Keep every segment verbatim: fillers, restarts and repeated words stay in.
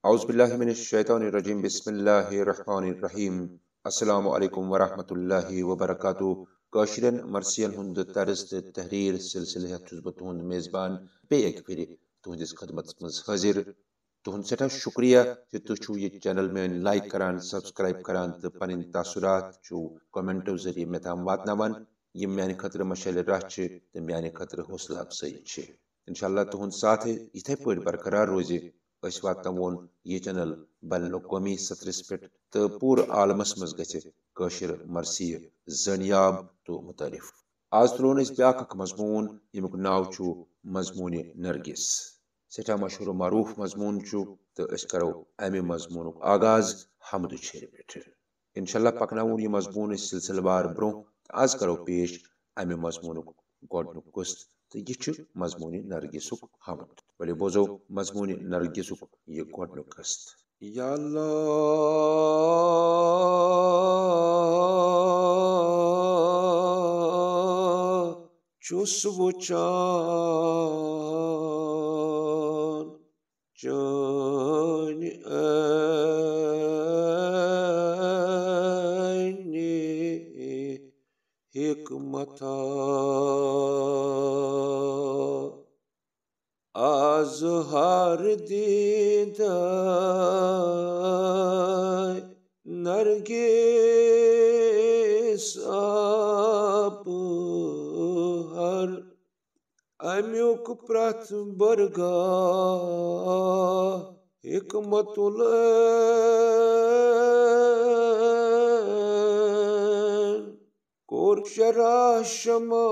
اعوذ باللہ من الشیطان الرجیم، بسم اللہ الرحمن الرحیم۔ السلام علیکم ورحمۃ اللہ وبرکاتہ۔ کٲشرٮ۪ن مرثین ہُنٛد طرز تہٕ تحریر سلسلہٕ ہٮ۪تھ چھُس بہٕ تُہُنٛد میزبان بیٚیہِ اَکہِ پھِرِ تُہٕنٛدِس خدمتس منٛز حٲضِر۔ تُہُنٛد سٮ۪ٹھاہ شُکریہ زِ تُہۍ چھِو یہِ channel میٲنۍ like کران، subscribe کران تہٕ پنٕنۍ تاثرات چھِو commentو ذٔریعہٕ مےٚ تام واتناوان، یِم میانہِ خٲطرٕ مشعلِ راہ چھِ تہٕ میانہِ خٲطرٕ حوصلہٕ افزٲیی چھِ۔ انشاءاللہ تُہُنٛد ساتھ یِتھے پٲٹھۍ برقرار روزِ، أسۍ واتناوون یہِ channel بین الاقوٲمی سطرس پٮ۪ٹھ تہٕ پوٗرٕ عالمس منٛز گژھِ کٲشِر مرثی زٲنیاب تہٕ متعارف۔ آز تُلون أسۍ بیٛاکھ اکھ مضموٗن، ییٚمیُک ناو چھُ مضموٗنِ نرگس۔ سٮ۪ٹھاہ مشہوٗر و معروٗف مضموٗن چھُ، تہٕ أسۍ کرو امہِ مضموٗنُک آغاز حمدٕ چھیرِ پٮ۪ٹھٕ۔ انشاءاللہ پکناوون یہِ مضموٗن أسۍ سلسلہٕ وار برٛونٛہہ، تہٕ از کرو پیش امہِ مضموٗنُک گۄڈنیُک قٕسط، تہٕ یہِ چھُ مضموٗنِ نرگسُک حمد۔ ؤلِو بوزو مضموٗنِ نرگسُک یہِ گۄڈنیُک قٕسط۔ یا اللہ، چھُس وُچھان چٲنۍ عینِ حکمتہ۔ از ہر دیدہ نرگس آب ہر، امیُک پرٛتھ برگاہ حکمت العین۔ کوٚر شرح شمع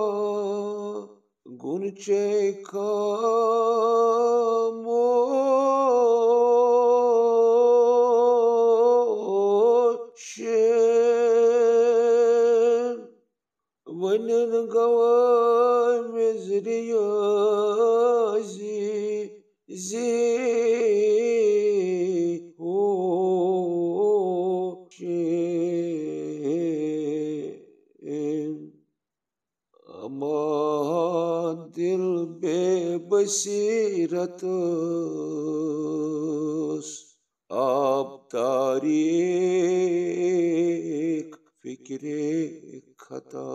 گُنچے خاموشین۔ ونن گواہ مزر یازی زی ہوشین۔ اما دل بے بصیرت آب تاریک فکر خطا۔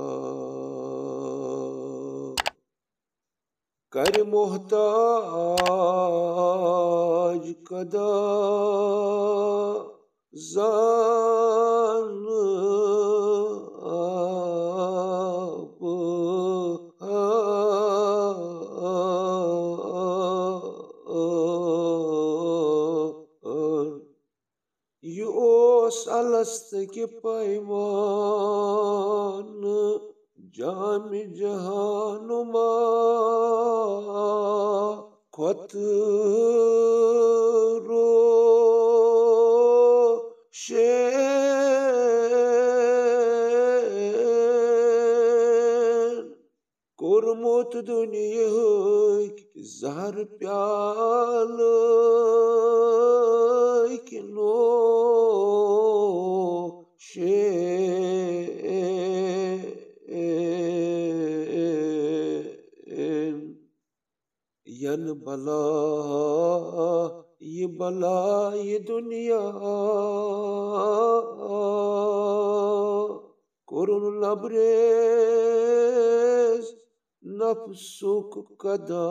کر محتاج کدا زان آب۔ یہِ اوس الست کہِ پیمانہٕ جام جہانُما کھۄتہٕ روشن۔ کوٚرمُت دُنیاہٕکۍ زہر پیالٕکۍ نوشین۔ ین بلا یہِ بلا یہِ دُنیا کوٚرُن لبریز نفسُک قدا۔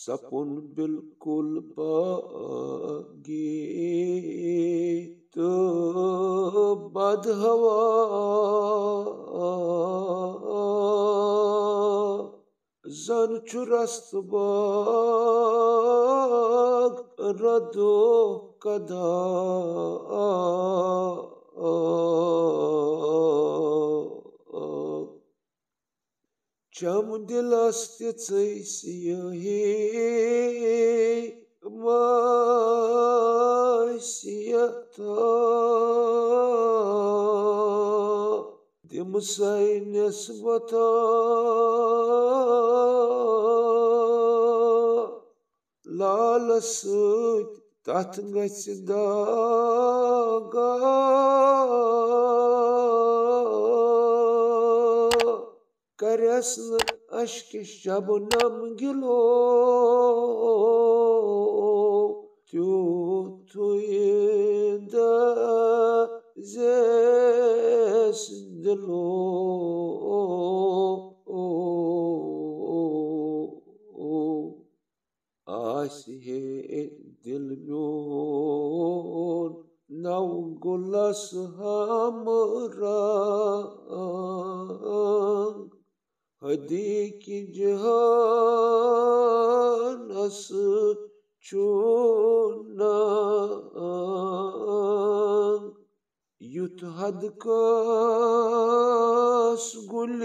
سپُن بالکل باغی تہٕ بدہوا۔ زن چھُ رست باغ ردو کدا۔ چم دلس تہِ ژٕے سیٲہی معصیتا۔ دِم سَے نسبتا لالس سۭتۍ تتھ گژھِ داغا۔ کرٮ۪س نہٕ اشکہِ شبنم گِلو، تیُتھُے دزٮ۪س دِلو۔ آسہِ ہے دِل میون نو گُلس ہمرنگ، حدیقِ جہانس چھُ ننگ۔ یُتھ حد کس گُلِ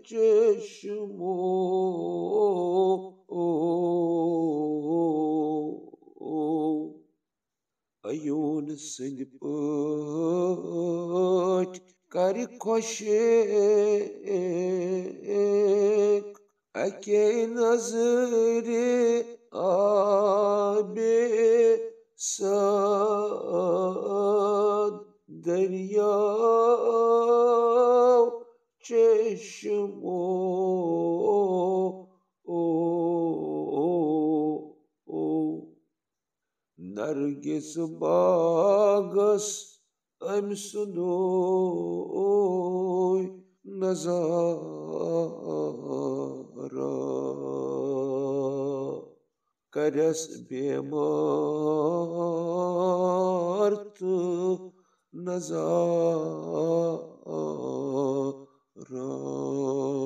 چشمو عیون سٕنٛدۍ پٲٹھۍ کرِ خۄشک اکے نظرِ آبِ سعد دریاو چشمو۔ نرگس باغس أمۍ سُنٛدُے نظارٕ کرٮ۪س بیمار تہٕ نظارٕ۔